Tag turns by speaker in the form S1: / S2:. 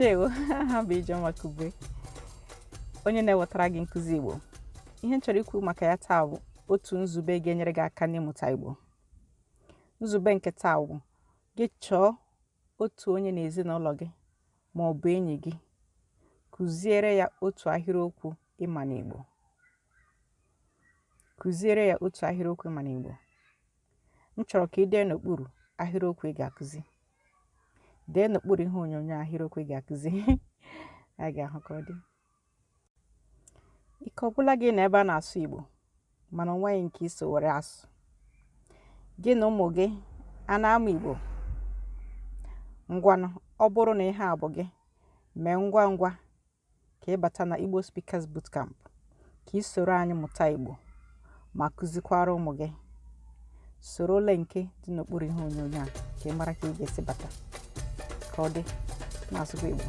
S1: Ndewo, aha m bụ Ijeọma Kubue, onye na-ewetara gị nkụzi Igbo. Ihe m chọrọ ikwu maka ya taa bụ otu nzube ga-enyere gị aka n'ịmụta Igbo. Nzube nke taa bụ gị chọọ otu onye n'ezinụlọ gị ma ọ bụ enyi gị, kụziere ya otu ahịrịokwu ị ma n'Igbo. Kụziere ya otu ahịrịokwu ị ma n'Igbo. M chọrọ ka ị dee n'okpuru ahịrịokwu ị ga-akụzi. Dee n'okpuru ihe onyonyo ahịrịokwu ị ga-akụzi. Anyị ga-ahụ ka ọ dị. Ike ọ gwụla gị na ebe a na-asụ Igbo mana o nweghị nke i so were asụ. Gị na ụmụ gị a na-amụ Igbo? Ngwanụ, ọ bụrụ na ihe a bụ gị, mee ngwa ngwa ka ị bata na Igbo Speakers Bootcamp ka ị soro anyị mụta Igbo ma kụzikwara ụmụ gị. Soro link dị n'okpuru ihe onyonyo a ka ị mara ka ị ga-esi bata. Ka ọ dị, na-asụkwa Igbo.